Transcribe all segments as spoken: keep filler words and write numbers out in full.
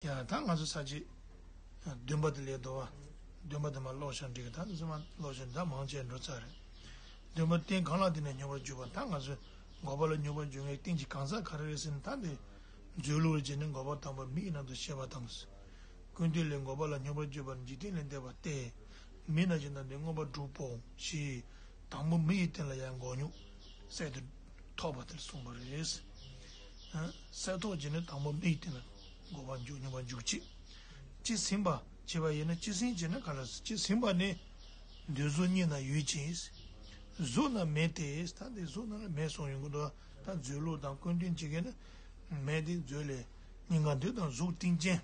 ད་ང་ཚོ་ས་བཅད་བདུན་པ་དེ་ལས་དོ་བ། བདུན་པ་དེ་མ་ཀློག་བཞག་འགྲིག་གི། ད་ཚོ་མ་ཀློག་བཞག་ད་མང་ཆེ་འགྲོ་ཚར་རེད། བདུན་པ་རྟེན་གང་ལ་བརྟེན་ནས་སྙོམས་པར་འཇུག་པ། ད་ང་ཚོས་འགོག་པ་ལ་སྙོམས་པར་འཇུག་པའི་རྟེན་གྱི་གང་ཟག་ག་རེ་རེད་ཟེར་ན། ད་འདི་མཛོད་ལུགས་ལ་བྱས་ནས་འགོག་པ་དང་པོ་མིག་གི་ནང་དུ་ཤེས་པ་དང་། ཀུན་བཏུས་ལས་འགོག་པ་ལ་སྙོམས་པར་འཇུག་པ་ནི་འཇིག་རྟེན་ལས་འདས་པ་སྟེ། མིག་རྣམས་ཀྱི་ནང་དུ་མངོན་པར་གྲུབ་པོ་ཞེས། དང་པོ་མིག་གི་སྟེང་ལ་ཡང་འགོག་སྙོམས་གསལ་དུ་ཐོབ་པ་དེར་གསུངས་པ་རེད། གསལ་ཐོབ་བྱས་ནས་དང་པོ་མིག་གི་སྟེང་ལ་འགོག་པ་འཇུག་སྙོམས་པར་འཇུག་ཅིང་། སྤྱི་ཟིན་པ་བྱས་པ་ཡིན་ན། སྤྱི་ཟིན་བྱས་ན་ག་ལ་སྤྱི་ཟིན་པ་ནི། འདོད་གཟུགས་གཉིས་ན་ཡོད་ཅིང་། གཟུགས་ན་མེད་དེ། ད་འདི་གཟུགས་ན་ལ་མེད་གསུངས་ཡོང་གི་འདུག་ད་མཛོད་ལུགས་དང་ཀུན་བཏུས་གཅིག་གིས་ནི་མེད་དེ། མཛོད་ལས་སྙིང་ག་འདོད་དང་གཟུགས་རྟེན་ཅན།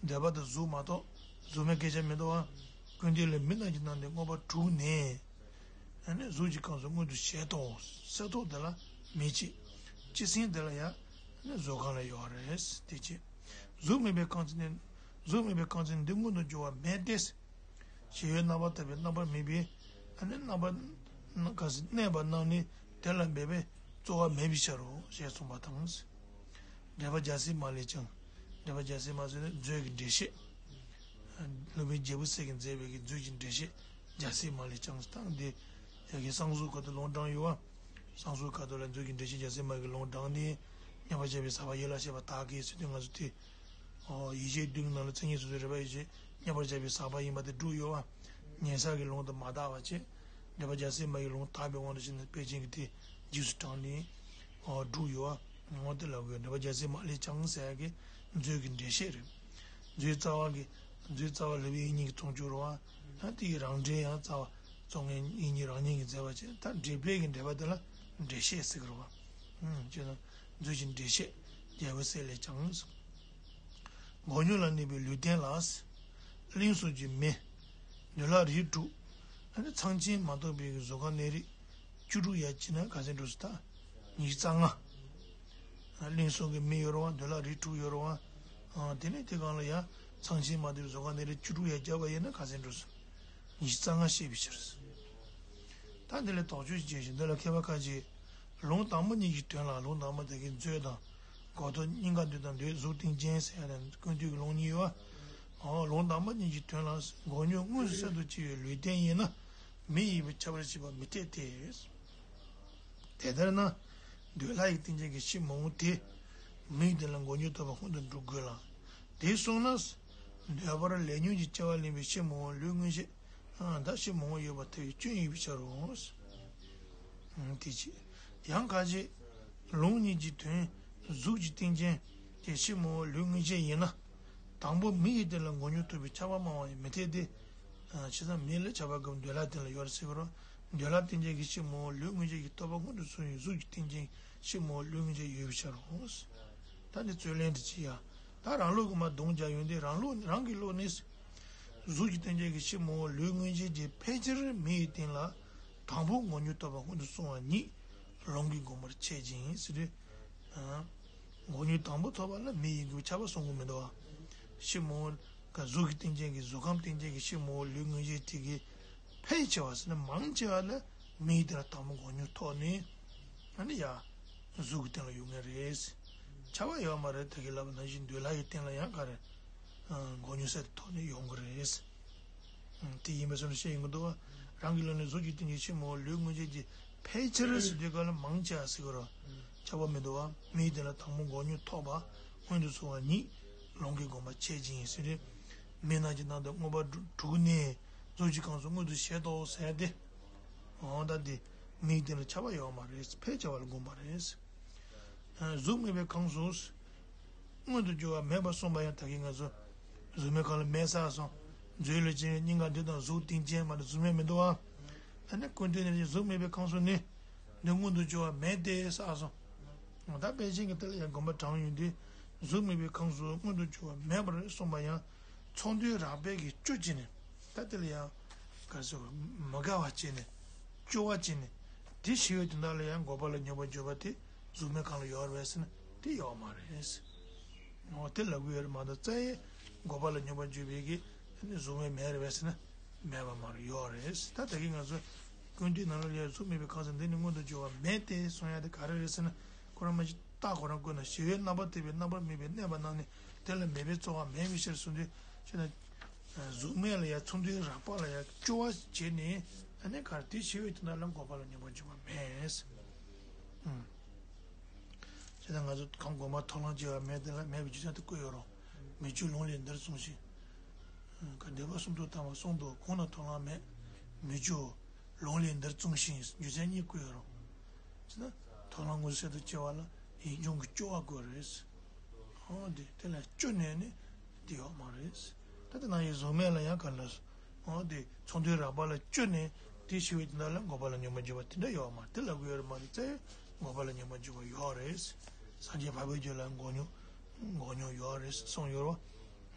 འདོད་པ་དང་གཟུགས་མ་གཏོགས་གཟུགས་མེད་སྐད་ཆ་མི་འདུག་བ། ཀུན་བཏུས་ལས་མིག་རྣམས་ཀྱི་ནང་དུ་མངོན་པར་གྲུབ་ནས། ཨ་ནི་གཟུགས་ཀྱི་ཁམས་སུ་མངོན་དུ་བྱེད་དོ། གསལ་ཐོབ་དེ་ལ་མེད་ཅེས། སྤྱི་ཟིན་དེ་ལ་ཡང་ཨ་ནི་གཟུགས་ཁམས་ལ་ཡོད་རེད་དེ་ཅེས། གཟུགས་མེད་པའི་ཁམས་ཚུན་ནི། གཟུགས་མེད་པའི་ཁམས་ཚུན་འདི་མངོན་དུ་འགྱུར་བ་མེད་དེ། ཞེས་པའི་རྣམ་པར་ཐར་པའི་རྣམ་པར་དམིགས་པའི་ཨ་ནི་རྣམ་པ། ག་ཟེར། གནས་པ་རྣམས་ནི་དེ་ལ་འབད་པས་རྩོལ་བ་མེད་པའི་ཕྱིར་རོ་ཞེས་གསུངས་པ་དང་། འགྲེལ་པ་རྒྱལ་སྲས་མ་ལས་ཀྱང་། འགྲེལ་པ་རྒྱལ་སྲས་མ་ཟེར་ནས་མཛོད་ཀྱི་འགྲེལ་བཤད། སློབ་དཔོན་རྒྱལ་པོ་སྲས་ཀྱིས་མཛད་པའི་གི་མཛོད་ཀྱི་འགྲེལ་བཤད། རྒྱལ་སྲས་མ་ལས་ཀྱང་སྟངས་འདི། ཡ་གི་གསང་གསུམ་ཁ་ཐུག་ལུང་དྲངས་ཡོད་བ། གསང་གསུམ་ཁ་ཐུག་ལ་མཛོད་ཀྱི་འགྲེལ་བཤད་རྒྱལ་སྲས་མ་གི་ལུང་དྲངས་ནས། མཉམ་པར་བཞག་པའི་ཟག་པ་ཡིད་ལ་བྱེད་པ་དག་གི་ཟེར་དུས་ང་ཚོ་དེ། ཨོ། ཡིད་བྱེད་བདུན་ནང་ལ་མཚན་ཉིད་སོ་སོའི་རེག་པ་ཡིད་བྱེད་མཉམ་པར་བཞག་པའི་ཟག་པ་ཡིན་པ་དེ་བསྒྲུབས་ཡོད་བ། ཉན་ས་གི་ལུང་དུ་མ་དག་པ་བྱས། འགྲེལ་པ་རྒྱལ་སྲས་མ་གི་ལུང་དག་པའི་དབང་དུ་བྱས་ནས་དཔེ་ཅན་གྱི་དེ་རྗེས་སུ་དྲངས་ནས། ཨོ། བསྒྲུབས་ཡོད་བ། འོ་དེ་ལ་གོ་འགྲེལ་པ་རྒྱལ་སྲས་མ་ལས་ཀྱང་ཟེར་ཡ་གི་མཛོད་ཀྱི་འགྲེལ་བཤད་རེད། མཛོད་རྩ་བ་གི། མཛོད་རྩ་བ་སློབ་དཔོན་དབྱིག་གཉེན་གྱི་དུང་ཕྱུར་རེད་བ། ཡང་དེ་ཡི་རང་འགྲེལ་ཡང་རྩ་བ་རྩོམ་མཁན་དབྱིག་གཉེན་རང་ཉིད་ཀྱིས་མཛད་པ་བྱས། ད་འགྲེལ་པའི་གི་འགྲེལ་པ་དེ་ལ་འགྲེལ་བཤད་ཟེར་གི་རེད་བ། ཨུམ། ཅེ་ན། མཛོད་ཀྱི་འགྲེལ་བཤད་རྒྱལ་པོ་སྲས་ལས་ཀྱང་། འགོག་སྙོམས་ལ་གནས་པའི་ལུས་རྟེན་ལ། གླིང་སོགས་ཀྱི་མེ། འདོད་ལྷ་རིགས་དྲུག་ཨ་ནི་ཚངས་ཆེན་མ་གཏོགས་པའི་གཟུགས་ཁམས་གནས་རིགས་བཅུ་དྲུག་ཡར་བྱས་ན་ག་ཚད་འགྲོ་ཟེར། ད་ཉི་ཤུ་རྩ་ལྔ། གླིང་སོགས་ཀྱི་མེ་ཡོད་རེད་བ། འདོད་ལྷ་རིགས་དྲུག་ཡོད་རེད་བ། དེ་ནས་དེ་སྒང་ལ་ཡང་ཚངས་ཆེན་མ་གཏོགས་པའི་གཟུགས་ཁམས་གནས་རིགས་བཅུ་དྲུག་ཡར་བརྒྱབ་པ་ཡིན་ན་ག་ཚད་འགྲོ་ཟེར། ཉི་ཤུ་རྩ་ལྔ་བཤད་པའི་ཕྱིར། ད་འདི་ལ་དོགས་གཅོད་བྱེད་ཞིང་། འདི་ལ་མཁས་པ་ཁ་ཅིག་ལུང་དང་པོ་གཉིས་ཀྱི་དོན་ལ། ལུང་དང་པོ་དེ་གའི་མཛོད་དང་། འགོག་ཐོབ་སྙིང་ག་འདོད་དང་འདོད་གཟུགས་རྟེན་ཅན་ཟེར་ཡ་དང་ཀུན་བཏུས་ཀྱི་ལུང་གཉིས་ཡོད་པ། ལུང་དང་པོ་གཉིས་ཀྱི་དོན་ལ་འགོག་སྙོམས་དངོས་སུ་གསལ་དུ་བྱེད་པའི་ལུས་རྟེན་ཡིན་ན་མེ་ཡིན་པས་ཁྱབ་པར་བྱེད་པ་མི་འཐད་དེ། དེ་ལྟར་ན། འདོད་ལྷ་ཡི་རྟེན་ཅན་གྱི་ཕྱི་མ་འོངས་དེ། མིག་དེ་ལ་འགོག་སྙོམས་ཐོབ་པ་སྔོན་དུ་འགྲོ་དགོས་ལ། དེ་སོང་ན། འདོད་པར་ལས་ཉོན་གྱི་སྐྱེ་བ་ལེན་པའི་ཕྱི་མ་འོངས་ལུས་མངོན་ཤེས། ཨ། ད་ཕྱི་མ་འོངས་ཡོད་པར་ཐལ་བའི་སྐྱོན་ཡིན་པའི་ཕྱིར་རོ། ཨ། དེ་ཅི། ཡང་ཁ་ཅིག་ལུང་གཉིས་ཀྱི་དོན། གཟུགས་ཀྱི་རྟེན་ཅན་གྱི་ཕྱི་མ་འོངས་ལུས་མངོན་ཤེས་ཡིན་ན། དང་པོ་མིག་གི་རྟེན་ལ་འགོག་སྙོམས་ཐོབ་པའི་ཁྱབ་པ་སྨྲ་བ་ཡང་མི་འཐད་དེ། ཨ། བྱས་ཙང་མིག་ལ་ཁྱབ་པ་སྒོམ་འདོད་ལྷ་རྟེན་ལ་ཡོད་རེད་ཟེར་གི་རེད། འདོད་ལྷ་རྟེན་ཅན་གྱི་ཕྱི་མ་འོངས་ལུས་མངོན་ཤེས་ཀྱི་རྟོགས་པ་སྔོན་དུ་སོང་བའི་གཟུགས་ཀྱི་རྟེན་ཅན་ཕྱི་མ་འོངས་ལུས་མངོན་ཤེས་ཡོད་པའི་ཕྱིར་རོ། ད་ནི་རྩོད་ལན་དུ་ཅི་ཡ། ད་རང་ལུགས་ཀྱི་མ་གདོང་རྒྱག་ཡོང་དུས་རང་ལུགས་རང་གི་ལུགས་ནི། གཟུགས་ཀྱི་རྟེན་ཅན་གྱི་ཕྱི་མ་འོངས་ལུས་མངོན་ཤེས་ཀྱི་ཕལ་ཆེར་མིག་གི་རྟེན་ལ་དང་པོ་འགོག་སྙོམས་ཐོབ་པ་སྔོན་དུ་སོང་བ་ཉིད་ལུང་གིས་དགོངས་པར་འཆད་ཅིང་ཟེར་དུས། འགོག་སྙོམས་དང་པོ་ཐོབ་པ་ལ་མིག་ཡིན་དགོས་པའི་ཁྱབ་པ་གསུང་གི་མི་འདུག་བ། ཕྱི་མ་འོངས་ག་གཟུགས་ཀྱི་རྟེན་ཅན་གྱི་གཟུགས་ཁམས་རྟེན་ཅན་གྱི་ཕྱི་མ་འོངས་ལུས་མངོན་ཤེས་དེ་གི་ཕལ་ཆེ་བ་ཟེར་ན་མང་ཆེ་བ་ལ་མིག་དེ་ལ་དང་པོ་འགོག་སྙོམས་ཐོབ་ནས། ཨ་ནི་ཡ། གཟུགས་ཀྱི་རྟེན་ལ་ཡོང་ངེས་རེད། ཁྱབ་པ་ཡོད་མ་རེད། ད་གིན་ལབ་པ་ནང་བཞིན་འདོད་ལྷ་ཡི་རྟེན་ལ་ཡང་ག་རེ། འགོག་སྙོམས་གསལ་དུ་ཐོབ་ནས་ཡོང་གི་རེད། དེ་ཡིན་པའི་བཟོ་འདྲ་བཤད་ཡོང་གི་འདུག་བ། རང་གི་ལུགས་ནི་གཟུགས་ཀྱི་རྟེན་ཅན་ཕྱི་མ་འོངས་ལུས་མངོན་ཤེས་ཀྱི་ཕལ་ཆེར་ཟེར་དུས་སྐབས་ལ་མང་ཆེ་བ་ཟེར་གི་རེད། ཁྱབ་པ་མི་འདུག་བ། མིག་དེ་ལ་དང་པོ་འགོག་སྙོམས་ཐོབ་པ་སྔོན་དུ་སོང་བ་ཉིད་ལུང་གིས་དགོངས་པར་འཆད་ཅིང་ཟེར་དུས། མིག་རྣམས་ཀྱི་ནང་དུ་མངོན་པར་གྲུབ་ནས་གཟུགས་ཀྱི་ཁམས་སུ་མངོན་དུ་བྱེད་དོ་ཟེར་ཏེ། འོ་ད་དེ་མིག་དེ་ལ་ཁྱབ་པ་ཡོད་མ་རེད། ཕལ་ཆེ་བ་ལ་དགོངས་པ་རེད། གཟུགས་མེད་པའི་ཁམས་སུ་མངོན་དུ་གྱུར་པ་མེད་པར་གསུངས་པ་ཡང་ད་གིན་ང་ཚོ་གཟུགས་མེད་ཁམས་ལ་མེད་ཟེར་སོང་། མཛོད་ལ་བྱས་ནས་སྙིང་ག་འདོད་དང་གཟུགས་རྟེན་ཅན་མ་གཏོགས་གཟུགས་མེད་མི་འདུག་ཨ། ཨ་ནི་ཀུན་བཏུས་ནས་གཟུགས་མེད་པའི་ཁམས་སུ་ནི་འདི་མངོན་དུ་གྱུར་པ་མེད་དེ་ཟེར་སོང་། ད་དཔེ་ཅན་གྱི་དེ་ལ་ཡང་དགོངས་པ་དྲངས་ཡོང་དུས་གཟུགས་མེད་པའི་ཁམས་སུ་མངོན་དུ་གྱུར་པ་མེད་པར་གསུངས་པ་ཡང་ཚོགས་འདུས་རགས་པའི་གི་སྐྱོ་བྱས་ནས། ད་དེ་ལ་ཡང་ག་རེ་ཟེར་དགོས། མི་དགའ་བ་བྱས་ནས་སྐྱོ་བ་བྱས་ནས་དེ་ཞི་བའི་དོན་དག་ལ་ཡང་འགོག་པ་ལ་སྙོམས་པར་འཇུག་པ་དེ་གཟུགས་མེད་ཁམས་ལ་ཡོད་རེད་ཟེར་ན་དེ་ཡོད་མ་རེད། འོ་དེ་ལབ་ཀྱི་ཡོད་རེད་མ་གཏོགས་རྩ་བའི་འགོག་པ་ལ་སྙོམས་པར་འཇུག་པའི་གི་ནི་གཟུགས་མེད་མེད་རེད་ཟེར་ན་མེད་པ་མ་རེད། ཡོད་རེད། ད་ད་གིན་ང་ཚོ་ཀུན་བཏུས་ནང་ལ་ཡང་གཟུགས་མེད་པའི་ཁམས་སུ་འདི་ནི་མངོན་དུ་གྱུར་པ་མེད་དེ་གསུང་ཡ་དེ་ག་རེ་རེད་ཟེར་ན་ཁོ་རང་མ་གཞི་རྟགས་ཁོ་རང་བཀོད་ན་ཞི་བའི་རྣམ་པར་ཐར་པའི་རྣམ་པར་དམིགས་པའི་གནས་པ་རྣམས་ནི། དེ་ལ་མེད་པའི་རྩོལ་བ་མེད་པའི་ཕྱིར་གསུངས་དུས་ཅེ་ན། གཟུགས་མེད་ལ་ཡང་མཚུངས་ལྡན་རགས་པ་ལ་ཡང་སྐྱོ་བ་བྱས་ནས་ཨ་ནི་གར་དེ་ཞི་བའི་དོན་དག་ལ་འགོག་པ་ལ་སྙོམས་པར་འཇུག་པ་མེད། ཅེ་ན་ང་ཚོ་གང་དགོངས་པ་མཐོང་ལམ་སྐྱེ་བ་མེད་དེ་ལ་མེད་པའི་རྒྱུ་མཚན་དུ་བཀོད་ཡོད་རུང་མི་སྐྱོ་ལོང་ལས་འདིར་བཙོང་ཞིང་། ག་འདོད་པ་གསུམ་དུ་བཏང་བ་གསུམ་དུ་གོང་ན་མཐོང་ལམ་མེད། མི་སྐྱོ་ལོང་ལས་འདིར་བཙོང་ཞིང་རྒྱུ་མཚན་གཉིས་བཀོད་ཡོད་རུང་། ཅེ་ན་མཐོང་ལམ་དངོས་སུ་གསལ་དུ་སྐྱེ་བ་ལ་ཡིད་འབྱུང་གི་སྐྱོ་བ་དགོས་རེད། ཨོ་དེ་དེ་ལ་སྐྱོ་ནས་ནི་དེ་ཡོད་མ་རེད། ད་དེ་ནང་བཞིན་གཟུགས་མེད་ལ་ཡང་ག་ལ་ཨོ་དེ་མཚུངས་ལྡན་རགས་པ་ལ་སྐྱོ་ནས་དེ་ཞི་བའི་དོན་དག་ལ་འགོག་པ་ལ་སྙོམས་པར་འཇུག་པ་དེ་འདྲ་ཡོད་མ་རེད། དེ་ལབ་དགོས་ཡོད་མ་རེད། ཙེ་འགོག་པ་ལ་སྙོམས་པར་འཇུག་པ་ཡོད་རེད། སངས་རྒྱས་འཕགས་པའི་རྒྱུད་ལ་འགོག་སྙོམས་འགོག་སྙོམས་ཡོད་རེད་གསུངས་ཡོད་རེད་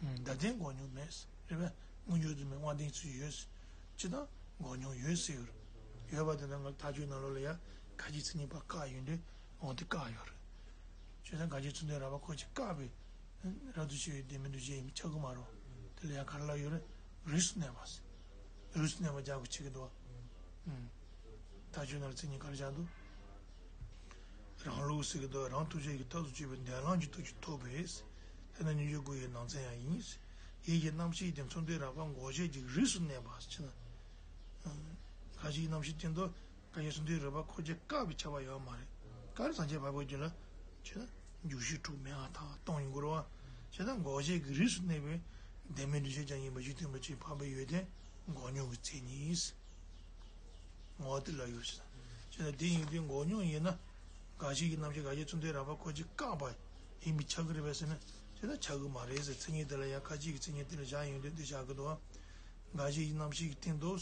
བ། ད་ལྟའི་འགོག་སྙོམས་མེད་རེད་པས། དངོས་འབྱོར་དུ་མེད་དབང་ལྡན་ཚུལ་ཡོད། ཅེ་ན་འགོག་སྙོམས་ཡོད་ཟེར་ཡོད་རེད། ཡོད་པ་དེ་ནང་ལ་ཐག་གཅོད་ནང་ལོགས་ལ་ཡང་ཁ་ཅིག་མཚན་ཉིད་པ་བཀག་ཡོད་འདུག་འོ་དེ་བཀག་ཡོད་རེད། བྱས་ཙང་གང་ཞིག་མཚུངས་ལྡན་རགས་པ་ཁོ་ཅིག་བཀག་པའི་རབ་ཏུ་ཕྱེ་བའི་ལྡན་མིན་འདུ་བྱེད་ཡིན་པས་ཁྱབ་ཀྱི་མ་རེད། དེ་ལ་ཡང་ག་རེ་ལབ་ཡོད་རེད། རིས་སུ་གནས་པ། རིས་སུ་གནས་པ་རྒྱག་དགོས་བྱེད་ཀྱི་འདུག་བ། ཐག་གཅོད་ནང་ལ་མཚན་ཉིད་ག་རེ་བཞག་འདུག་རང་ལུགས་ཟེར་གྱི་འདུག་རང་ཐུགས་རྗེ་ཡིས་ཐག་ཏུ་ཆོད་པའི་འདས་ལམ་གྱི་ཐུགས་རྗེ་ཐོབ་པས། དེ་ནི་སྙོམས་འཇུག་དགུ་ཡི་ནང་ཚན་ཡང་ཡིན། ཡིད་ཀྱི་རྣམ་ཤེས་དེ་མཚུངས་ལྡན་རགས་པ་འགོག་བྱེད་ཀྱི་རིས་སུ་གནས་པ་ཟེར་ན། འགའ་ཞིག་གི་རྣམ་ཤེས་སྟེང་དུ་འགའ་ཞིག་མཚུངས་ལྡན་རགས་པ་ཁོ་ཅིག་བཀག་པའི་ཁྱབ་པ་ཡོད་མ་རེད། ག་རེ་སངས་རྒྱས་འཕགས་པའི་རྒྱུད་ལ་བྱས་ན་འཇུག་ཤེས་དྲུག་མན་ངག་ཐ་སྟོང་ཡིན་དགོས་རེད་བ། བྱས་ན་འགོག་བྱེད་ཀྱི་རིས་སུ་གནས་པའི་ལྡན་མིན་འདུ་བྱེད་ཀྱང་ཡིན་པ་གཞི་མཐུན་པ་ཅིག་འཕགས་པའི་ཡོན་ཏན་འགོག་སྙོམས་ཀྱི་མཚན་ཉིད། ངོ་བོ་དེ་ལ་ཡོད་ཟེར། བྱས་ན་དེ་ཡིན་དུས་འགོག་སྙོམས་ཡིན་ན། འགའ་ཞིག་གི་རྣམ་ཤེས་འགའ་ཞིག་མཚུངས་ལྡན་རགས་པ་ཁོ་ཅིག་བཀག་པ་ཡིན་པས་ཁྱབ་ཀྱི་རེད་པས་ཟེར་ན། བྱས་ན་ཁྱབ་ཀྱི་མ་རེད་ཟེར། མཚན་ཉིད་དེ་ལ་ཡང་ཁ་ཅིག་གི་མཚན་ཉིད་དེ་ལ་བཞག་ཡོང་དུས་འདི་བཞག་གི་འདུག་བ། འགའ་ཞིག་གི་རྣམ་ཤེས་ཀྱི་སྟེང་དུ།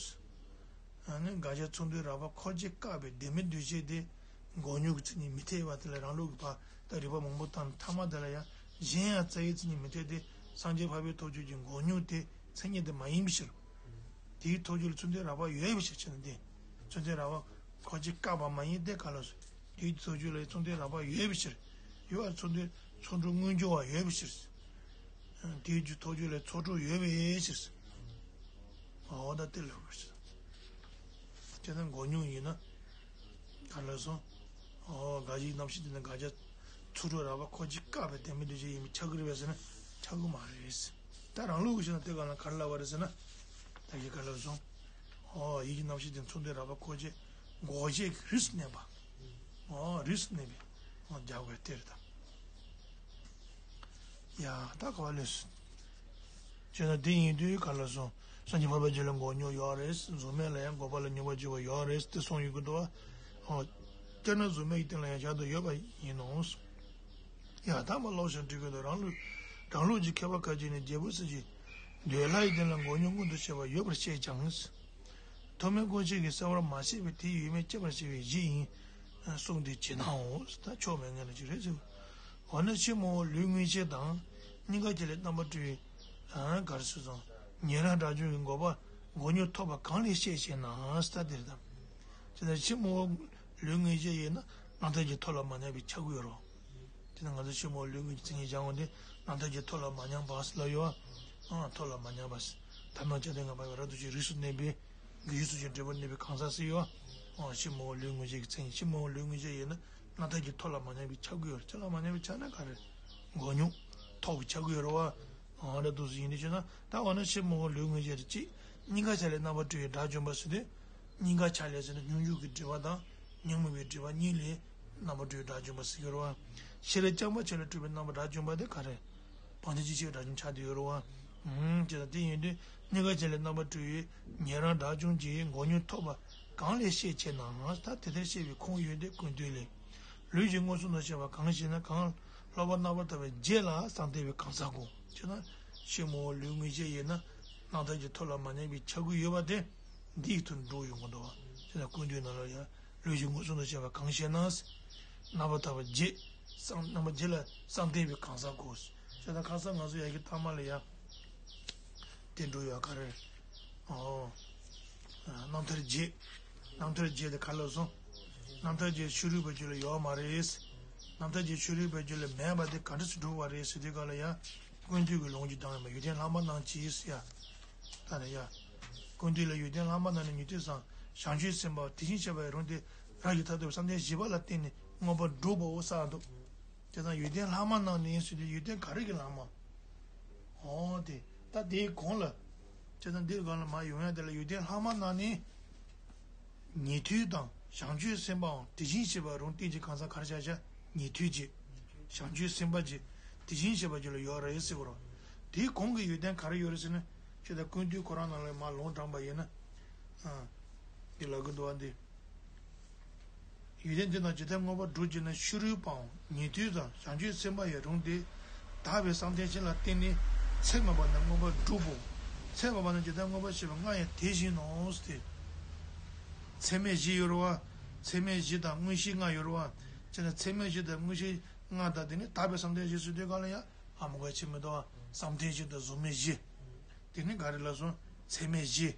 ཨ་ནི་འགའ་ཞིག་མཚུངས་ལྡན་རགས་པ་ཁོ་ཅིག་བཀག་པའི་ལྡན་མིན་འདུ་བྱེད་དེ། འགོག་སྙོམས་ཀྱི་མཚན་ཉིད་མི་འཐད་པ་དེ་ལ་རང་ལུགས་ཀྱི་བར་དང་རིགས་པ་མང་པོ་བཏང་ཐ་མ་དེ་ལ་ཡང་གཞན་ཡང་རྩ་བའི་མཚན་ཉིད་མི་འཐད་དེ། སངས་རྒྱས་འཕགས་པའི་ཐུགས་རྗེ་ཀྱི་འགོག་སྙོམས་དེ་མཚན་ཉིད་དེ་མ་ཡིན་པའི་ཕྱིར། དེའི་ཐུགས་རྗེ་ལ་མཚུངས་ལྡན་རགས་པ་ཡོད་པའི་ཕྱིར་བྱས་ན་དེ། མཚུངས་ལྡན་རགས་པ་ཁོ་ཅིག་བཀག་པ་མ་ཡིན་ཏེ་ག་ལ་སོ། དེའི་ཐུགས་རྗེ་ལ་མཚུངས་ལྡན་རགས་པ་ཡོད་པའི་ཕྱིར། ཡོད་པར་མཚུངས་ལྡན་ཚོགས་དྲུག་དངོས་འབྱུང་བ་ཡོད་པའི་ཕྱིར། དེའི་རྒྱུ་ཐུགས་རྗེ་ལ་ཚོགས་དྲུག་ཡོད་པའི་ཕྱིར། འོ་ད་དེ་ལ་ཡོད་པའི་ཕྱིར། དེ་ནི་འགོག་སྙོམས་ཡིན་ན། ག་ལ་སོང་། འོ་འགའ་ཞིག་རྣམ་ཤེས་དེ་ནི་འགའ་ཞིག་ཚོགས་དྲུག་རགས་པ་ཁོ་ཅིག་བཀག་པའི་ལྡན་མིན་འདུ་བྱེད་ཡིན་པས་ཁྱབ་ཀྱི་རེད་པས་ཟེར་ན་ཁྱབ་ཀྱི་མ་རེད། ད་རང་ལུགས་ཀྱི་ཕྱིར་ན་དེ་ག་ལ་ག་རེ་ལབ་པ་རེད་ཟེར་ན། ད་གིན་ག་ལ་སོང་། འོ་ཡིད་ཀྱི་རྣམ་ཤེས་དེ་མཚུངས་ལྡན་རགས་པ་ཁོ་ཅིག་འགོག་བྱེད་ཀྱི་རིས་སུ་གནས་པ། འོ་རིས་སུ་གནས་པའི་འོ་རྒྱག་དགོས་དེ་རེད་ད། ཡ་ད་ག་བ་ལས་སོ། བྱས་ན་དེ་ཡིན་དུས་ག་ལ་སོང་། སངས་རྒྱས་འཕགས་པའི་རྒྱུད་ལ་འགོག་སྙོམས་ཡོད་རེད། གཟུགས་མེད་ལ་ཡང་འགོག་པ་ལ་སྙོམས་པར་འཇུག་པ་ཡོད་རེད་དེ་གསུངས་ཡོད་ཀྱི་འདུག་བ། ཨོ། སྤྱིར་ན་གཟུགས་མེད་ཀྱི་སྟེང་ལ་ཡང་བཞག་ཏུ་ཡོད་པ་ཡིན་ནོ། ཡ་ད་མ་ཀློག་ཞིང་འབྲི་དགོས་འདུག་རང་ལུགས། རང་ལུགས་ཀྱི་མཁས་པ་ཁ་ཅིག་ནི་རྒྱལ་པོ་སྲས་ཀྱི་འདོད་ལྷ་ཡི་སྟེང་ལ་འགོག་སྙོམས་མངོན་དུ་བྱེད་པ་ཡོད་པར་བཤད་ཀྱང་། ཐོགས་མེད་སྐུ་མཆེད་ཀྱིས་གསལ་བར་མ་བཤད་པས་དེའི་ཡོད་མེད་དཔྱད་པར་བྱ་བའི་གཞི་ཡིན། གསུངས་ཏེ་ཇི་སྣང་ངོ་། ད་ཕྱོགས་མེད་ངེས་ལ་ཅི་རེད་ཟེར། འོ་ན་ཕྱི་མ་འོག་ལུས་མངོན་ཤེས་དང་། གཉིས་ཀ་ཆ་ལས་རྣམ་པར་གྲོལ་བའི། ག་རེ་ཟེར་སོང་། ཉན་རང་དགྲ་བཅོམ་གྱི་འགོག་པ་འགོག་སྙོམས་ཐོབ་པ་གང་ལས་བཤད་ཅེ་ན་ཟེར་ད་དེ་རེད་དམ། དེ་ལྟར་ཕྱི་མ་འོག་ལུས་མངོན་ཤེས་ཡིན་ན་རྣམ་ཐར་གྱི་ཐོག་ལ་མ་ཉམས་པའི་ཆ་དགོས་རོ། དེ་ནི་ང་ཚོ་ཕྱི་མ་འོག་ལུས་མངོན་གྱི་མཚན་ཉིད་སྦྱང་བ་འདི་རྣམ་ཐར་གྱི་ཐོག་ལ་མ་ཉམས་པ་ཟེར་ལབ་ཡོད་ཨ། ཐོག་ལ་མ་ཉམས་པ་ཟེར། ཐ་མ་བཅའ་དོན་ལྔ་པ་ཡི་རབ་ཏུ་ཕྱེ་རིས་སུ་གནས་པའི་གི་ཡུལ་སོགས་ཀྱི་འབྲས་བུ་གནས་པའི་གང་ཟག་ཟེར་ཡོད་ཨ། ཕྱི་མ་འོག་ལུས་མངོན་ཤེས་ཀྱི་མཚན་ཉིད་ཕྱི་མ་འོག་ལུས་མངོན་ཤེས་ཡིན་ན་རྣམ་ཐར་གྱི་ཐོག་ལ་མ་ཉམས་པའི་ཆ་དགོས་ཡོད་རེད། ཆ་ལ་མ་ཉམས་པའི་ཆ་ན་ག་རེ། འགོག་སྙོམས་ཐོབ་པའི་ཆ་དགོས་ཡོད་རེད་བ། ཨ་རབ་ཏུ་ཟེར་ཡིན་དུས་ཕྱེ་ན་ད་འོ་ན་ཕྱི་མ་འོག་ལུས་མངོན་ཤེས་རེད་ཅེས་གཉིས་ཀ་ཆ་ལས་རྣམ་པར་གྲོལ་བའི་དགྲ་བཅོམ་པ་ཟེར་དུས། གཉིས་ཀ་ཆ་ལས་ཟེར་ན་སྙོམས་འཇུག་གི་སྒྲིབ་པ་དང་ཉོན་མོངས་པའི་སྒྲིབ་པ་གཉིས་ལས་རྣམ་པར་གྲོལ་བའི་དགྲ་བཅོམ་པ་ཟེར་གྱི་རེད་བ། ཤེས་རབ་རྐྱང་པ་ཆ་ལས་གྲོལ་བའི་རྣམ་པར་དགྲ་བཅོམ་པ་དེ་ག་རེ། བག་ཆགས་ཅན་ཤེས་པའི་དགྲ་བཅོམ་ཆགས་བསྡད་ཡོད་རེད་བ། ཨུམ་ཅེ་ན་དེ་ཡིན་དུས་གཉིས་ཀ་ཆ་ལས་རྣམ་པར་གྲོལ་བའི་ཉན་རང་དགྲ་བཅོམ་གྱི་འགོག་སྙོམས་ཐོབ་པ་གང་ལས་བཤད་ཅེ་ན་ད་དེ་ལྟར་བཤད་པའི་ཁུངས་ཡོད་དེ་ཀུན་བཏུས་ལས། ལུས་ཀྱི་མངོན་སུམ་དུ་བྱས་པ་གང་ཞེ་ན་གང་ལྷག་པར་རྣམ་པར་ཐར་པའི་རྗེས་ལ་གསང་བསྟན་པའི་གང་ཟག་གོ། ཅེ་ན་ཕྱི་མ་འོག་ལུས་མངོན་ཤེས་ཡིན་ན་རྣམ་ཐར་གྱི་ཐོག་ལ་མ་ཉམས་པའི་ཆ་དགོས་ཡོད་པ་དེ་འདི་ཡིག་ཐོག་འགྲོ་ཡོང་གི་འདུག་བ། ཅེ་ན་ཀུན་བཏུས་ནང་ལ་ཡང་ལུས་ཀྱི་མངོན་སུམ་དུ་བྱས་པ་གང་ཞེ་ན། རྣམ་པར་ཐར་པ་རྗེས། གསང་རྣམ་པ་རྗེས་ལ་གསང་བསྟན་པའི་གང་ཟག་གོ། ཅེ་ན་གང་ཟག་ང་ཚོ་ཡ་གི་ཐ་མ་ལ་ཡ། དེ་འགྲོ་ཡོད་ག་རེ། ཨོ། རྣམ་ཐར་རྗེས། རྣམ་ཐར་རྗེས་དེ་ག་ལ་སོང་། རྣམ་ཐར་རྗེས་ཕྱི་རོལ་པའི་རྒྱུད་ལ་ཡོད་མ་རེད། རྣམ་ཐར་རྗེས་ཕྱི་རོལ་པའི་རྒྱུད་ལ་མེད་པ་དེ་ག་འདྲ་སེ་འགྲུབ་པ་རེད་ཟེར་དུས་ག་ལ་ཡ། ཀུན་བཏུས་ཀྱི་ལུང་གིས་དང་ཡོད་པ་ཡོན་ཏན་ལྷག་མ་རྣམས་ཀྱིས་ཟེར་ཡ། ད་ནི་ཡ། ཀུན་བཏུས་ལ་ཡོན་ཏན་ལྷག་མ་རྣམས་ནི་ཉན་ཐོས་སམ་བྱང་ཆུབ་སེམས་དཔའ་དེ་བཞིན་གཤེགས་པ་ཡི་རང་དེ་རང་གི་མཐར་ཐུག་པའི་བསམ་གཏན་བཞི་པ་ལ་བརྟེན་ནས་མངོན་པར་འགྲུབ་པའོ་གསུངས་འདུག་དེ་དང་ཡོན་ཏན་ལྷག་མ་རྣམས་ནི་ཟེར་དུས་ཡོན་ཏན་ག་རེ་གི་ལྷག་མ། ད་དེའི་གོང་ལ། བྱས་ཙང་འདིར་གང་ལ་མར་ཡོང་ཡ་དེ་ལ་ཡོན་ཏན་ལྷག་མ་རྣམས་ནི། ཉན་ཐོས་དང་བྱང་ཆུབ་སེམས་དཔའང་དེ་བཞིན་གཤེགས་པ་རུང་སྟེ་གི་གང་ཟག་ག་རེ་བྱ་བྱ། ཉན་ཐོས་ཀྱི། བྱང་ཆུབ་སེམས་དཔའ་གྱི། དེ་བཞིན་གཤེགས་པ་གྱི་ལ་ཡོད་རེད་ཟེར་གོ་ར། དེའི་གོང་གི་ཡོན་ཏན་ག་རེ་ཡོད་རེད་ཟེར་ན། ཁྱོད་ད་ཀུན་བཏུས་ཁོ་རང་ནང་ལ་མར་ལུང་དྲངས་པ་ཡིན་ན། ཨ། འདི་ལབ་གི་འདུག་བ་འདི། ཡོན་ཏན་འདི་དང་ཇི་ལྟར་མངོན་པར་སྒྲུབ་ཅེ་ན། ཕྱི་རོལ་པའང་ཉན་ཐོས་དང་བྱང་ཆུབ་སེམས་དཔའ་ཡང་རུང་སྟེ། དག་པའི་བསམ་གཏན་བཞི་ལ་བརྟེན་ནས་ཚད་མེད་པ་རྣམས་མངོན་པར་སྒྲུབ་པོ། ཚད་མེད་པ་རྣམས་ཇི་ལྟར་མངོན་པར་ཤེས་པ་ལྔ་ཡང་དེ་བཞིན་ནོ། ཚད་མེད་བཞི་ཡོད་རེད་བ། ཚད་མེད་བཞི་དང་མངོན་ཤེས་ལྔ་ཡོད་རེད་བ། བྱས་ན་ཚད་མེད་བཞི་དང་མངོན་ཤེས་ལྔ་དང་དེ་ནས་དག་པའི་བསམ་གཏན་བཞི་ཟེར་དུས་གང་ལ་ཡང་ཨ་མ་ག་ཆེ་མི་འདུག་བ། བསམ་གཏན་བཞི་དང་གཟུགས་མེད་བཞི། དེ་ནི་ག་རེ་ལབ་སོང་། ཚད་མེད་བཞི།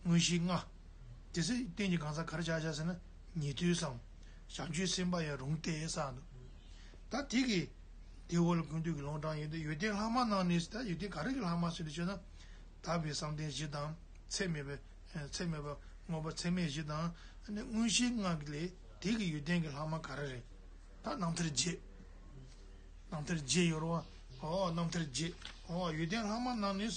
མངོན་ཤེས་ལྔ། དེ་ཚེ་རྟེན་གྱི་གང་ཟག་ག་རེ་བྱ་བྱ་ཟེར་ན། ཉན་ཐོས་སམ། བྱང་ཆུབ་སེམས་དཔའ་ཡང་རུང་སྟེ་ཟེར་འདུག་ད་དེ་གི། དེ་འོག་ལ་ཀུན་བཏུས་ཀྱི་ལུང་དྲངས་ཡོད་དེ། ཡོན་ཏན་ལྷག་མ་རྣམས་ནི་ཟེར། ད་ཡོན་ཏན་ག་རེ་གི་ལྷག་མ་ཟེར་དུས་བྱས་ན། དག་པའི་བསམ་གཏན་བཞི་དང་། ཚད་མེད་པའི། ཚད་མེད་པ། མངོན་པ་ཚད་མེད་བཞི་དང་། ཨ་ནི་མངོན་ཤེས་ལྔ་གི་ལས་དེ་གི་ཡོན་ཏན་གྱི་ལྷག་མ་ག་རེ་རེད། ད་རྣམ་ཐར་བརྒྱད། རྣམ་ཐར་བརྒྱད་ཡོད་རེད་བ། ཨོ་རྣམ་ཐར་བརྒྱད། ཨོ་ཡོན་ཏན་ལྷག་མ་རྣམས་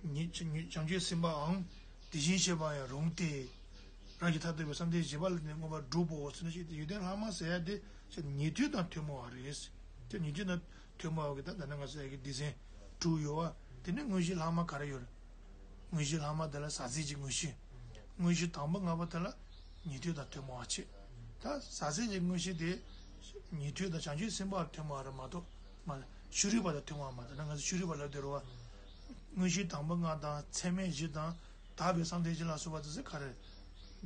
ནི། ཉི་ཉི་བྱང་ཆུབ་སེམས་དཔའང་དེ་བཞིན་གཤེགས་པ་ཡང་རུང་སྟེ། རང་གི་མཐར་ཐུག་པའི་བསམ་གཏན་བཞི་པ་ལ་ནི་མངོན་པར་སྒྲུབ་པོ་ཟེར་ན་ཞིག་ཡོན་ཏན་ལྷག་མ་ཟེར་ཡ་དེ་ཉན་ཐོས་དང་ཐུན་མོང་བ་རེད། དེ་ཉན་ཐོས་དང་ཐུན་མོང་བ་གི་ད་ད་ནང་ང་ཟེར་ཡ་གི་སྡེ་ཚན་དྲུག་ཡོད་བ། དེ་ནི་མངོན་ཤེས་ལྷག་མ་ག་རེ་ཡོད་རེད། མངོན་ཤེས་ལྷག་མ་དེ་ལ་ཟག་ཟད་ཀྱི་མངོན་ཤེས། མངོན་ཤེས་དང་པོ་ལྔ་པོ་དེ་ལ་ཉན་ཐོས་དང་ཐུན་མོང་བ་བྱེད། ད་ཟག་ཟད་ཀྱི་མངོན་ཤེས་དེ་ཉན་ཐོས་དང་བྱང་ཆུབ་སེམས་དཔའ་ཐུན་མོང་བ་རེད་མ་གཏོགས་མ་ཕྱི་རོལ་པ་དང་ཐུན་མོང་བ་མ་རེད། ད་ང་ཚོ་ཕྱི་རོལ་པ་ལབ་བསྡད་རེད་བ། མངོན་ཤེས་དང་པོ་ལྔ་དང་ཚད་མེད་བཞི་དང་དག་པའི་བསམ་གཏན་བཞི་ལ་སོགས་པ་དེ་ཚོ་ག་རེ།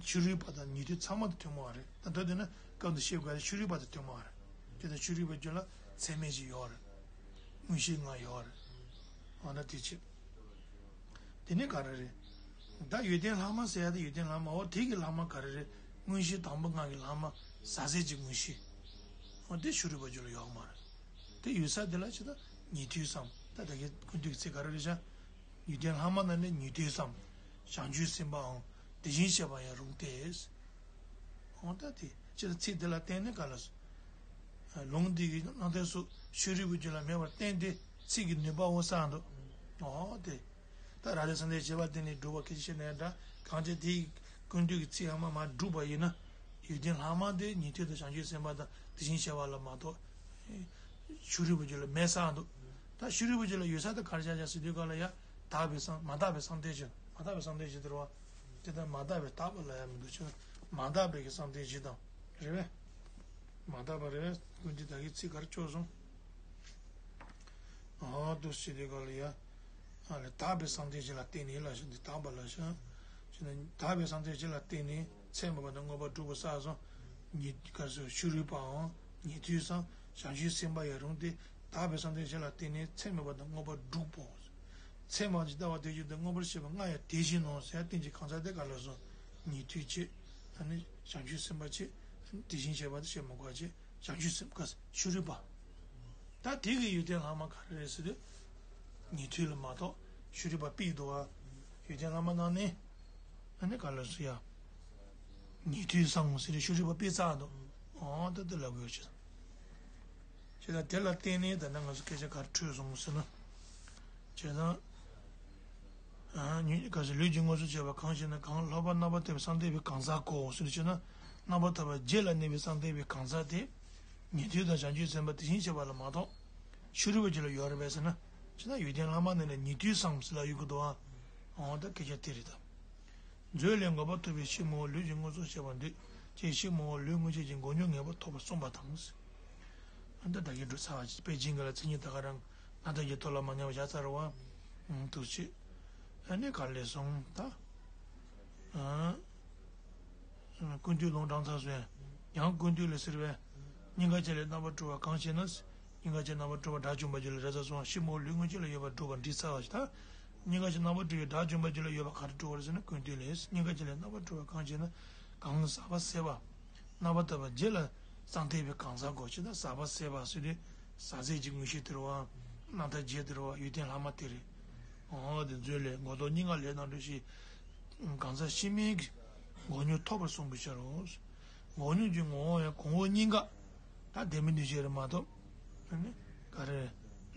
ཕྱི་རོལ་པ་དང་ཉན་ཐོས་ཚང་མ་དང་ཐུན་མོང་བ་རེད། ད་མདོར་བསྡུས་ན་སྐབས་འདིར་བཤད་དགོས་ཡ་ཕྱི་རོལ་པ་དང་ཐུན་མོང་བ་རེད། དེ་ལྟར་ཕྱི་རོལ་པའི་རྒྱུད་ལ་ཚད་མེད་བཞི་ཡོད་རེད། མངོན་ཤེས་ལྔ་ཡོད་རེད། འོ་ན་དེ་ཆེ། དེ་ནི་ག་རེ་རེད། ད་ཡོན་ཏན་ལྷག་མ་ཟེར་ཡ་དེ་ཡོན་ཏན་ལྷག་མ། འོ་དེ་གི་ལྷག་མ་ག་རེ་རེད། མངོན་ཤེས་དང་པོ་ལྔ་གི་ལྷག་མ་ཟག་ཟད་ཀྱི་མངོན་ཤེས། འོ་དེ་ཕྱི་རོལ་པ་རྒྱུད་ལ་ཡོད་མ་རེད། དེ་ཡོད་ས་དེ་ལ་ཇི་ལྟར་ཉན་ཐོས་སམ། ད་ད་གིན་ཀུན་བཏུས་ཀྱི་ཚིག་ག་རེ་རེད་ཤག་ཡོན་ཏན་ལྷག་མ་རྣམས་ནི་ཉན་ཐོས་སམ། བྱང་ཆུབ་སེམས་དཔའང་དེ་བཞིན་གཤེགས་པ་ཡང་རུང་སྟེ། འོ་ད་དེ་ཅི་ལ་ཚིག་དེ་ལ་བརྟེན་ནས་ག་ལ་སོ། ལུང་འདི་གི་རྣམ་ཐར་སོགས་ཕྱི་རོལ་པའི་རྒྱུད་ལ་མེད་པར་བསྟན་ཏེ་ཚིག་གི་ནུས་པ་འོང་ས་འདུག་འོ་དེ། ད་རང་རིག་བསམ་གཏན་བཞི་པ་དེ་ནས་སྒྲུབ་པ་སྐད་ཅིག་བཤད་ནའི་འདྲ། གང་ཅི་དེའི་ཀུན་བཏུས་ཀྱི་ཚིག་ཧ་མ་མ་སྒྲུབ་པ་ཡིན་ན། ཡོན་ཏན་ལྷག་མ་དེ་ཉན་ཐོས་དང་བྱང་ཆུབ་སེམས་དཔའ་དང་དེ་བཞིན་གཤེགས་པ་ལ་མ་གཏོགས། ཕྱི་རོལ་པའི་རྒྱུད་ལ་མེད་ས་འདུག་ད་ཕྱི་རོལ་པའི་རྒྱུད་ལ་ཡོད་ས་དེ་ག་རེ་ཆགས་ཆགས་ཟེར་དུས་ག་ལ་ཡ། དག་པའི་བསམ་མ་དག་པའི་བསམ་གཏན་བཞི། མ་དག་པའི་བསམ་གཏན་བཞི་དེ་རེད་བ། དེ་ལྟར་མ་དག་པའི་དག་པ་ལ་ཡང་མི་འདུག་ཅེ་ན། མ་དག་པའི་གི་བསམ་གཏན་བཞི་དང་། རེད་པས། མ་དག་པ་རེད་པས། ཀུན་བཏུས་ད་གིན་ཚིག་ག་རེ་བཅོས་སོང་། ཨ་འདུག་སེ་བྱེད་དུས་ག་ལ་ཡ། ཨ་ལས་དག་པའི་བསམ་གཏན་བཞི་ལ་བརྟེན་ནས་ལ་ཞིག་འདི་དག་པ་ལ་ཞིག་ཅེ་ན། དག་པའི་བསམ་གཏན་བཞི་ལ་བརྟེན་ནས་ཚད་མེད་པ་དང་མངོན་པར་སྒྲུབ་པ་བསགས་སོང་། ཉན་ག་ཟེར་ཕྱི་རོལ་པའང་ཉན་ཐོས་སམ། བྱང་ཆུབ་སེམས་དཔའ་ཡང་རུང་སྟེ། དག་པའི་བསམ་གཏན་བཞི་ལ་བརྟེན་ནས་ཚད་མེད་པ་དང་མངོན་པར་སྒྲུབ་པོ། ཚད་མ་ཇི་ལྟ་བ་དེ་བཞིན་དུ་མངོན་པར་ཤེས་པ་ལྔ་ཡང་དེ་བཞིན་ནོ་ཟེར་ཡ་རྟེན་གྱི་གང་ཟག་དེ་ག་ལ་སོ། ཉན་ཐོས་ཆེ། ཨ་ནི་བྱང་ཆུབ་སེམས་དཔའ་ཆེ། དེ་བཞིན་གཤེགས་པ་དེ་བཤད་མི་དགོས་ཆེ། བྱང་ཆུབ་སེམས་དཔའ་ཕྱི་རོལ་པ། ད་དེ་གི་ཡོན་ཏན་ལྷག་མ་ག་རེ་རེད་ཟེར་དུས། ཉན་ཐོས་ལ་མ་གཏོགས་ཕྱི་རོལ་པ་ཕུད་འདུག་བ། ཡོན་ཏན་ལྷག་མ་རྣམས་ནི། ཨ་ནི་ག་ལ་སོ་ཡ། ཉན་ཐོས་སམ་ཟེར་དུས་ཕྱི་རོལ་པ་ཕུད་ཚར་འདུག་འོ་ད་དེ་ལབ་དགོས་ཆེ། བྱས་ཙང་དེ་ལ་བརྟེན་ནས་ད་ལྟ་ང་ཚོ་སྐད་ཆ་ག་རེ་འཕྲོས་སོང་ཟེར་ན། བྱས་ཙང་། ཨ་ནི་ག་ཟེར་ལུས་ཀྱི་དངོས་སུ་བྱས་པ་གང་ཞེ་ན། གང་ལྷག་པར་རྣམ་པར་དག་པའི་བསམ་གཏན་པའི་གང་ཟག་གོ་ཟེར་བྱས་ན། རྣམ་པར་དག་པ་བརྒྱད་ལ་གནས་པའི་བསམ་གཏན་པའི་གང་ཟག་དེ། ཉན་ཐོས་དང་བྱང་ཆུབ་སེམས་དཔའ་དེ་བཞིན་གཤེགས་པ་ལ་མ་གཏོགས། ཕྱི་རོལ་པ་ཅིག་ལ་ཡོད་རེད་པས་ཟེར་ན། བྱས་ན་ཡོན་ཏན་ལྷག་མ་ནི་ལ་ཉན་ཐོས་སམ་ཟེར་ལ་ཡོད་ཀྱི་འདུག་ཨ། འོ་ད་སྐད་ཆ་དེ་རེད་ད། མཛོད་ལས་འགོག་པ་ཐོབ་པའི་ཕྱིར་མི་འོང་ལུས་ཀྱི་དངོས་སུ་བྱས་པར་འདོད་ཅེས་ཕྱིར་མི་འོང་ལུས་དངོས་གཅིག་གི་འགོག་སྙོམས་ངེས་པར་ཐོབ་པར་གསུངས་པ་དང་། ཨ་ད་ད་གིན་འགྲོ་ཚར་བ་དཔེ་རྒྱན་ག་ལ་མཚན་ཉིད་ད་ག་རང་སྣང་མཐའ་རྒྱུད་ཐོབ་ལ་མ་ཉམས་པ་བཞག་ཚར་བ། འདུག་ཅེས། ཨ་ནི་ག་ལས་སོང་ད། ཨ། ཀུན་བཏུས་ལུང་དྲངས་ཚར་སོང་། ཡང་ཀུན་བཏུས་ལས་ཟེར་བས། གཉིས་ཀ་ཅིག་ལས་རྣམ་པར་གྲོལ་བ་གང་ཞེ་ན། གཉིས་ཀ་ཅིག་རྣམ་པར་གྲོལ་བ་དགྲ་བཅོམ་པ་ཅིག་ལ་རེ་ས་སོང་། ཕྱིར་མི་འོང་ལུས་དངོས་གཅིག་ལ་ཡོད་པར་སྒྲུབ་པ་འགྲིག་ཚར་བ་ཞིག་ད། གཉིས་ཀ་ཅིག་རྣམ་པར་གྲོལ་བའི་དགྲ་བཅོམ་པ་ཅིག་ལ་ཡོད་པ་ག་རེ་གྲོལ་བ་རེད་ཟེར་ན་ཀུན་བཏུས་ལས། གཉིས་ཀ་ཅིག་ལས་རྣམ་པར་གྲོལ་བ་གང་ཞེ་ན། གང་ཟག་པ་ཟད་པ། རྣམ་པར་དག་པ་བརྒྱད་ལ་བསམ་གཏན་པའི་གང་ཟག་གོ་ཅི་ད་ཟག་པ་ཟད་པ་ཟེར་དུས་ཟག་ཟད་ཀྱི་དངོས་གཞི་དེ་རེད་བ། རྣམ་ཐར་བརྒྱད་དེ་རེད་བ། ཡོན་ཏན་ལྷག་མ་དེ་རེད། འོ་དེ་མཛོད་ལས་འགོག་ལྡོག་གཉིས་ཀ་ལས་རྣམ་གྲོལ་ཞེས། གང་ཟག་ཕྱི་མའི་གི་འགོག་སྙོམས་ཐོབ་པར་གསུངས་པའི་ཕྱིར་རོ། འགོག་སྙོམས་ཀྱི་ངོ་བོ་ཡང་གོང་འོག་གཉིས་ཀ། ད་ལྡན་མིན་འདུས་བྱས་རེད་མ་གཏོགས། ཨ་ནི་ག་རེ།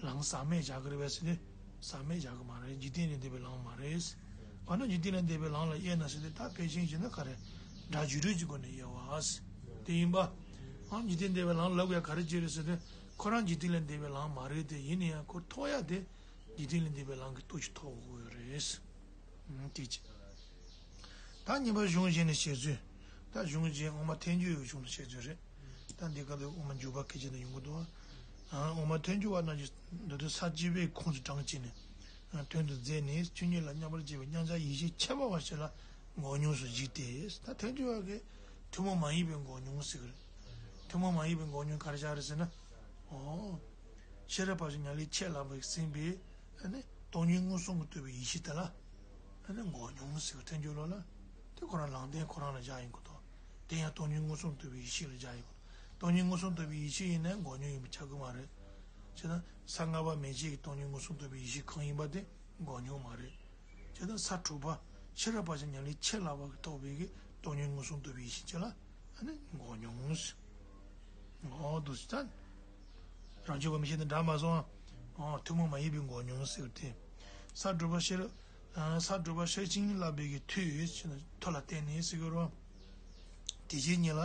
ལམ་ཟག་མེད་བྱ་གི་རེད་པས་ཟེར་ཏེ། ཟག་མེད་བཞག་གི་མ་རེད། འཇིག་རྟེན་ལས་འདས་པའི་ལམ་མ་རེད། འོ་ན་འཇིག་རྟེན་ལས་འདས་པའི་ལམ་ལ་དབྱེ་ན་ཟེར་དུས་ད་ཕལ་ཆེར་བྱས་ན་ག་རེ། སྒྲ་བརྗོད་རིགས་ཀྱི་སྒོ་ནས་དབྱེ་བ། དེ་ཡིན་པ། ཨ་འཇིག་རྟེན་འདས་པའི་ལམ་ལབ་ཡ་ག་རེ་བྱས་རེད་ཟེར་དུས་ཁོ་རང་འཇིག་རྟེན་ལས་འདས་པའི་ལམ་མ་རེད་དེ། ཡིན་ན་ཡང་ཁོ་ཐོབ་ཡ་དེ་འཇིག་རྟེན་ལས་འདས་པའི་ལམ་གྱི་སྟོབས་ཀྱིས་ཐོབ་དགོས་ཀྱི་རེད། ཨང་དེ་གཅིག་ད་གཉིས་པ་གཞུང་གཞན་ནས་བཤད་ཚུལ། ད་གཞུང་གཞན་དབུ་མ་ཐལ་འགྱུར་བའི་གཞུང་ནས་བཤད་ཚུལ་རེད། ད་འདི་ག་ལ་དབུ་མ་འཇུག་པ་སྐད་ཅིག་ནས་ཡོང་གི་འདུག་ཨ་དབུ་མ་ཐལ་འགྱུར་བ་རྣམས་ཀྱིས་མདོར་བསྡུས་ས་བཅད་པའི་ཁུངས་སུ་དྲངས་བྱས་ནས། ཨ་དོན་དུ་མཛད་ནས་ཆོས་ཉིད་ལ་མཉམ་པར་བཞག་པའི་མཉམ་གཞག་ཡེ་ཤེས་ཁྱད་པར་བ་ཞིག་ལ་འགོག་སྙོམས་སུ་བཞེད་དེ། ད་ཐལ་འགྱུར་བ་གིས་ཐུན་མོང་མ་ཡིན་པའི་འགོག་སྙོམས་ཟེར་གི་རེད། ཐུན་མོང་མ་ཡིན་པའི་འགོག་སྙོམས་ག་རེ་བཞག་རེད་ཟེར་ན། ཨོ། ཤེས་རབ་དཔའ་བོས་ཉམས་ལེན་ཆེས་ལགས་པ་ཟིན་པའི། ཨ་ནི་སྟོང་ཉིད་མངོན་སུམ་དུ་རྟོགས་པའི་ཡེ་ཤེས་དེ་ལ། ཨ་ནི་འགོག་སྙོམས་ཟེར་བའི་ཐལ་འགྱུར་ལོ་ལ། དེ་ཁོ་རང་ལམ་བདེན་ཁོ་རང་ལ་བཞག་ཡིན་དགོས་དོ། དེ་ཡང་སྟོང་ཉིད་མངོན་སུམ་དུ་རྟོགས་པའི་ཡེ་ཤེས་ལ་བཞག་ཡིན་དགོས། སྟོང་ཉིད་མངོན་སུམ་དུ་རྟོགས་པའི་ཡེ་ཤེས་ཡིན་ན་འགོག་སྙོམས་ཡིན་པ་ཆགས་ཀྱི་མ་རེད། བྱས་ན་ས་ལྔ་པ་མན་ཆད་ཀྱི་སྟོང་ཉིད་མངོན་སུམ་དུ་རྟོགས་པའི་ཡེ་ཤེས་གང་ཡིན་པ་དེ་འགོག་སྙོམས་མ་རེད། བྱས་ན་ས་དྲུག་པ་ཤེས་རབ་དཔའ་བོས་ཉམས་ལེན་ཆེས་ལགས་པ་གིས་རྟོགས་པའི་གི་སྟོང་ཉིད་མངོན་སུམ་དུ་རྟོགས་པའི་ཡེ་ཤེས་ཅིག་ལ། ཨ་ནི་འགོག་སྙོམས་ཟེར། འོ་འདུག་སེ་ད། རང་རྒྱུད་པ་མི་ཤེས་ན་འདྲ་མ་སོང་ཨ། ཐུན་མོང་མ་ཡིན་པའི་འགོག་སྙོམས་ཟེར་ཏེ། ས་དྲུག་པ་ཤེས་རབ། ས་དྲུག་པ་ཤེར་ཕྱིན་བསླབ་པའི་གི་མཐུ་ཡོད་ཅེ་ན་མཐུ་ལ་བརྟེན་ནས་ཟེར་གི་རེད། དེ་བཞིན་ཉིད་ལ་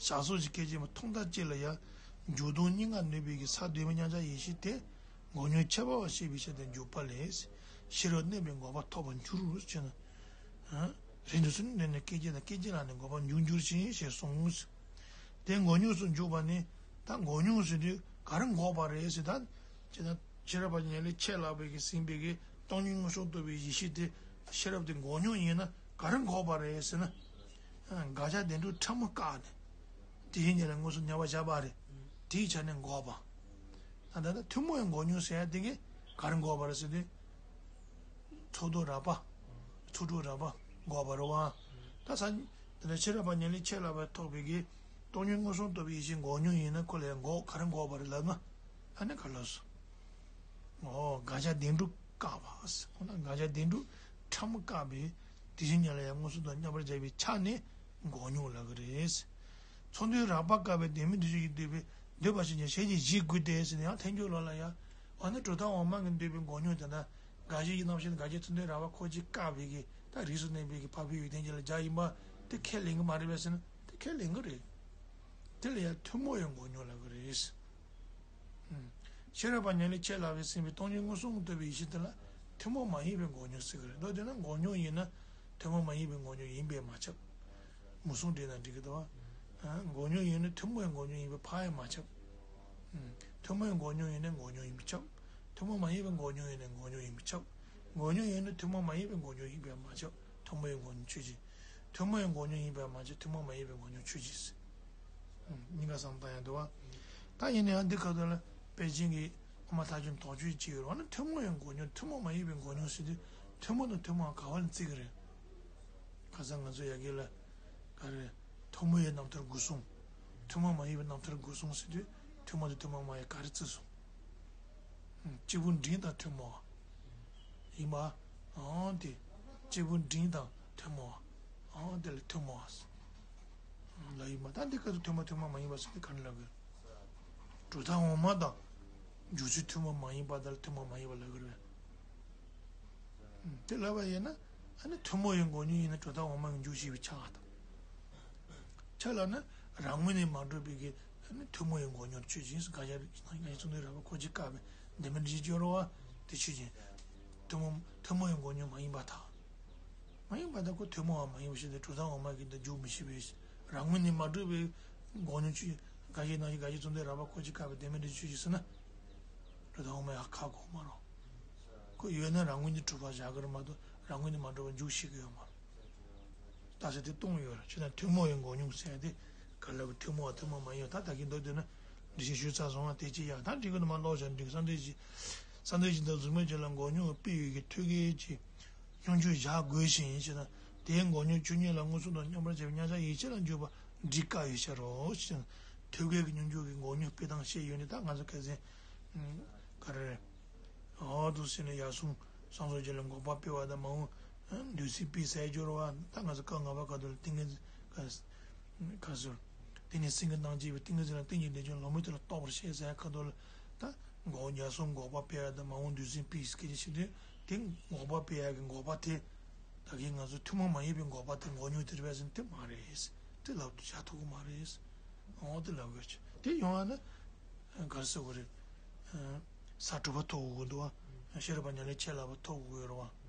བཞག་སོགས་ཀྱི་སྐད་ཅིག་མ་ཐོག་མཐའ་གཅིག་ལ་ཡང་འཇུག་ལྡོག་གཉིས་ཀར་གནས་པའི་གི་ས་བདུན་པའི་མཉམ་གཞག་ཡེ་ཤེས་དེ་འགོག་སྙོམས་ཁྱད་པར་བ་ཞེས་པའི་ཕྱིར་དུ་འཇུག་པ་ལས། ཤེས་རབ་གནས་པས་འགོག་པ་ཐོབ་པར་འགྱུར་ཅེ་ན། རིང་དུ་སོང་ནས་ནི་སྐད་ཅིག་དང་སྐད་ཅིག་ལ་ནི་འགོག་པར་འགྱུར་འགྱུར་ཞིང་ཞེས་གསུངས། དེ་འགོག་སྙོམས་སུ་འཇུག་པ་ནི་ད་འགོག་སྙོམས་ཟེར་དུས་ག་རེ་འགོག་པ་རེད་ཟེར་ད། ཅེ་ན་ཤེས་རབ་དཔའ་བོས་ཉམས་ལེན་ཆེས་ལགས་པའི་གི་ཟིན་པའི་གི་སྟོང་ཉིད་མངོན་སུམ་རྟོགས་པའི་ཡེ་ཤེས་དེ་ཤེས་རབ་དེ་འགོག་སྙོམས་ཡིན་ན་ག་རེ་འགོག་པ་རེད་ཟེར་ན། དགག་བྱ་བདེན་གྲུབ་ཕྲ་མོ་བཀག་ནས་དེ་བཞིན་ཉིད་ལ་མངོན་སུམ་མཉམ་པར་བཞག་པ་རེད། དེའི་ཆ་ནས་འགོག་པ། ད་ལྟ་ཐུན་མོང་བའི་འགོག་སྙོམས་ཟེར་ཡ་དེ་གི་ག་རེ་འགོག་པ་རེད་ཟེར་དུས། ཚོགས་རྟོག་རགས་པ། ཚོགས་དྲུག་རགས་པ་འགོག་པ་རེད་བ། ད་ས། དེ་ནས་ཤེས་རབ་དཔའ་བོས་ཉམས་ལེན་ཆེས་ལགས་པ་ཐོབ་པའི་གི། སྟོང་ཉིད་མངོན་སུམ་རྟོགས་པའི་ཡེ་ཤེས་འགོག་སྙོམས་ཡིན་ན་ཁོ་ལ་ཡང་འགོག་ག་རེ་འགོག་པ་རེད་ལབ་ན། ཨ་ནི་ག་ལབ་སོང་། འོ་དགག་བྱ་བདེན་གྲུབ་བཀག་པ། འོ་ན་དགག་བྱ་བདེན་གྲུབ་ཕྲ་མོ་བཀག་པའི། དེ་བཞིན་ཉིད་ལ་ཡང་མངོན་སུམ་དུ་མཉམ་པར་བཞག་པའི་ཆ་ནས་འགོག་སྙོམས་ལབ་ཀྱི་རེད། ཚོགས་འདུས་རགས་པ་བཀག་པའི་ལྡན་མིན་འདུས་བྱས་ཀྱིས་འདོད་པའི་འདོད་པ་ཞེས་བྱ་ཞལ་གྱིས་བཞེས་དགོས་ཏེ་ཟེར་ནས་ཡང་ཐལ་འགྱུར་ལོ་ལ་ཡ། འོ་ན་གྲུབ་མཐའ་འོག་མ་གིས་འདོད་པའི་འགོག་སྙོམས་དེ་ན། དགག་བྱའི་རྣམ་གཞག་དགག་བྱའི་ཚོགས་འདུས་རགས་པ་ཁོ་གཅིག་བཀག་པའི་གི་ད་རིས་སུ་གནས་པའི་གི་འཕགས་པའི་ཡོན་ཏན་ཅན་ལ་སྦྱར་ཡིན་པ་དེ་ཁས་ལེན་གི་མ་རེད་པས་ཟེར་ན་དེ་ཁས་ལེན་གི་རེད། དེ་ལ་ཡང་ཐུན་མོང་བའི་འགོག་སྙོམས་ལབ་གི་རེད། ཤེས་རབ་དཔའ་བོས་ཉམས་ལེན་ཆེས་ལགས་པས་ཟིན་པའི་སྟོང་ཉིད་མངོན་སུམ་རྟོགས་པའི་ཡེ་ཤེས་དེ་ལ་ཐུན་མོང་མ་ཡིན་པའི་འགོག་སྙོམས་ཟེར་གི་རེད། མདོར་བསྡུས་ན་འགོག་སྙོམས་ཡིན་ན་ཐུན་མོང་མ་ཡིན་པའི་འགོག་སྙོམས་ཡིན་པས་མ་ཁྱབ། མུ་གསུམ་འགྲིག་ན་འགྲིག་གི་འདུག་བ། འགོག་སྙོམས་ཡིན་ན་ཐུན་མོང་བའི་འགོག་སྙོམས་ཡིན་པས་ཕར་ཡང་མ་ཁྱབ། ཐུན་མོང་བའི་འགོག་སྙོམས་ཡིན་ན་འགོག་སྙོམས་ཡིན་པས་ཁྱབ། ཐུན་མོང་མ་ཡིན་པའི་འགོག་སྙོམས་ཡིན་ན་འགོག་སྙོམས་ཡིན་པས་ཁྱབ། འགོག་སྙོམས་ཡིན་ན་ཐུན་མོང་མ་ཡིན་པའི་འགོག་སྙོམས་ཡིན་པས་མ་ཁྱབ། ཐུན་མོང་བའི་འགོག་སྙོམས་ཆོས་ཅན། ཐུན་མོང་བའི་འགོག་སྙོམས་ཡིན་པས་མ་ཁྱབ། ཐུན་མོང་མ་ཡིན་པའི་འགོག་སྙོམས་ཆོས་ཅན། གཉིས་ཀ་བསམ་བཏང་ཡ་འདུག་བ། ད་ཡིན་ན་ཡང་འདི་ཁ་ཐུག་ལ་པཎ་ཆེན་གྱིས་དབུ་མ་ཐལ་འགྱུར་དོགས་གཅོད་བྱས་ཡོད་རེད་བ། ན་ཐུན་མོང་བའི་འགོག་སྙོམས་ཐུན་མོང་མ་ཡིན་པའི་འགོག་སྙོམས་ཟེར་དུས་ཐུན་མོང་དང་ཐུན་མོང་ག་བ་ལ་བརྩི་གི་རེད། ཁ་སང་ང་ཚོ་ཡ་གི་ལ་ག་རེ་ཐུན་མོང་བའི་རྣམ་ཐར་དགུ་གསུམ། ཐུན་མོང་མ་ཡིན་པའི་རྣམ་ཐར་དགུ་གསུམ་ཟེར་དུས་ཐུན་མོང་དང་ཐུན་མོང་མ་ཡིན་ག་རེ་བརྩི་སོང་། གཅིག་པུ་འབྲིང་དང་ཐུན་མོང་བ། ཡིན་པ། ཨང་དེ། གཅིག་པུ་འབྲིང་དང་ཐུན་མོང་བ། ཨང་དེ་ལ་ཐུན་མོང་བ། ལ་ཡིན་པ་ད་འདི་སྐབས་སུ་ཐུན་མོང་ཐུན་མོང་མ་ཡིན་པ་ཟེར་ཏེ་ག་རེ་ལབ་དགོས། གྲུབ་མཐའ་འོག་མ་དང་། འཇུག་ཚུལ་ཐུན་མོང་མ་ཡིན་པ་དང་ཐུན་མོང་མ་ཡིན་པ་ལབ་དགོས་རེད། དེ་ལབ་པ་ཡིན་ན། ཨ་ནི་ཐུན་མོང་བའི་འགོག་སྙོམས་ཡིན་ན་གྲུབ་མཐའ་འོག་མ་གི་འཇུག་ཞེས་པའི་ཆ་ལ་དང་། ཆ་ལ་ནི་རང་ངོས་ནས་མ་གྲུབ་པའི་གི་ཨ་ནི་ཐུན་མོང་བའི་འགོག་སྙོམས་ཆོས་ཅན། དགག་བྱ་རིགས་ཀྱི་ཚོགས་འདུས་རགས་པ་ཁོ་གཅིག་བཀག་པའི་ལྡན་མིན་འདུས་བྱས་སྦྱོར་བ་དེ་ཆོས་ཅན། ཐུན་མོང་ཐུན་མོང་བའི་འགོག་སྙོམས་མ་ཡིན་པར་ཐལ། མ་ཡིན་པར་ཐལ། ཁོ་ཐུན་མོང་བ་མ་ཡིན་པ་ཞིག་སྟེ་གྲུབ་མཐའ་འོག་མ་གི་འདི་འཇུག་མི་ཤེས་པས། རང་ངོས་ནས་མ་གྲུབ་པའི་འགོག་སྙོམས་ཆོས། དགག་བྱའི་རྣམ་གཞག་དགག་བྱའི་ཚོགས་འདུས་རགས་པ་ཁོ་གཅིག་བཀག་པའི་ལྡན་མིན་འདུས་བྱས་ཆོས་ཅན་ཟེར་ན། གྲུབ་མཐའ་འོག་མ་ཡང་ཁག་གོ་མ་རུང་། ཁོ་ཡོད་ན་རང་ངོས་ནས་གྲུབ་པ་བཞག་གི་རེད་མ་གཏོགས་རང་ངོས་ནས་མ་གྲུབ་པ་འཇུག་ཤེས་ཀྱི་ཡོད་མ་རེད། རྟགས་གསལ་དེ་སྟོང་ཡོད་རེད། བྱས་ན་ཐུན་མོང་བའི་འགོག་སྙོམས་ཟེར་ཡ་དེ་ག་ལ་གི་ཐུན་མོང་བ་ཐུན་མོང་མ་ཡིན་པ་ད་ད་གིན་མདོར་བསྡུས་ན་འགྲེལ་བཤད་ཞུས་ཚར་སོང་བ། དེ་ཅི་ཡང་ད་འགྲིག་གི་འདུག་མ་ཀློག་བྱ་འགྲིག་བསམ་གཏན་གྱི་བསམ་གཏན་གྱི་འདི་གཟུགས་མེད་ཅན་ལ་འགོག་སྙོམས་དཔེ་ཡོད་ཀྱི་ཐོད་རྒལ་གྱི་སྙོམས་འཇུག་བཞག་དགོས་ཤིང་ཞེ་ན། དེའི་འགོག་སྙོམས་ཆོས་ཉིད་ལ་མངོན་སུམ་དང་མཉམ་པར་བྱས་པའི་མཉམ་གཞག་ཡེ་ཤེས་ལ་འཇུག་པ་འདི་བཀག་ཡོད་ཕྱིར་རོ་ཞེ་ན། ཐོད་རྒལ་གྱི་སྙོམས་འཇུག་གི་འགོག་སྙོམས་སྤེལ་སྟངས་བཤད་ཡོད་ནི་ད་ང་ཚོ་ཁ་སང་ག་རེ་རེད། འོ་འདུག་ཟེར་ནས་ཡར་སོང་སངས་རྒྱས་ལ་འགོག་པ་སྤེལ་བ་དང་མ་འོངས་འདོད་སྲེད་སྤེལ་ཟེར་སྦྱོར་བ་ད་ང་ཚོ་སྐབས་ལྔ་པ་ཁ་ཐུག་ལ་ཏིང་ངེ་འཛིན་ཁ་ཁ་ཟུར། དེ་ནས་སེང་གེ་རྣམས་བསྐྱེད་པའི་ཏིང་ངེ་འཛིན་ལ་ཏིང་ངེ་འཛིན་ལྡན་ཅིང་ལོག་མེད་དེ་ལ་རྟོགས་པར་བཤད་ཟེར་ཁ་ཐུག་ལ་ད་ འགོག་ཉེས་སོགས་འགོག་པ་སྤེལ་ཡ་དང་མ་འོངས་དུས་ཟིན་པིས་སྐད་ཆ་བཤད་དུས་དེ་འགོག་པ་སྤེལ་ཡ་གི་འགོག་པ་དེ་ད་གིན་ང་ཚོ་ཐུན་མོང་མ་ཡིན་པའི་འགོག་པ་དེ་འགོག་ཉེས་དེ་རེད་པས་ཟིན་དེ་མ་རེད། དེ་ལབ་དུས་བྱ་ཐུབ་ཀྱི་མ་རེད། འོ་དེ་ལབ་དགོས་ཆེ་དེ་ཡོང་བ་ན་ག་རེ་ཟེར་དགོས་རེད། ས་དྲུག་པ་ཐོབ་དགོས་འདུག་བ། ཤེས་རབ་ཉམས་ལེན་ཆེ་ལབ་པ་ཐོབ་དགོས་རེད་བ།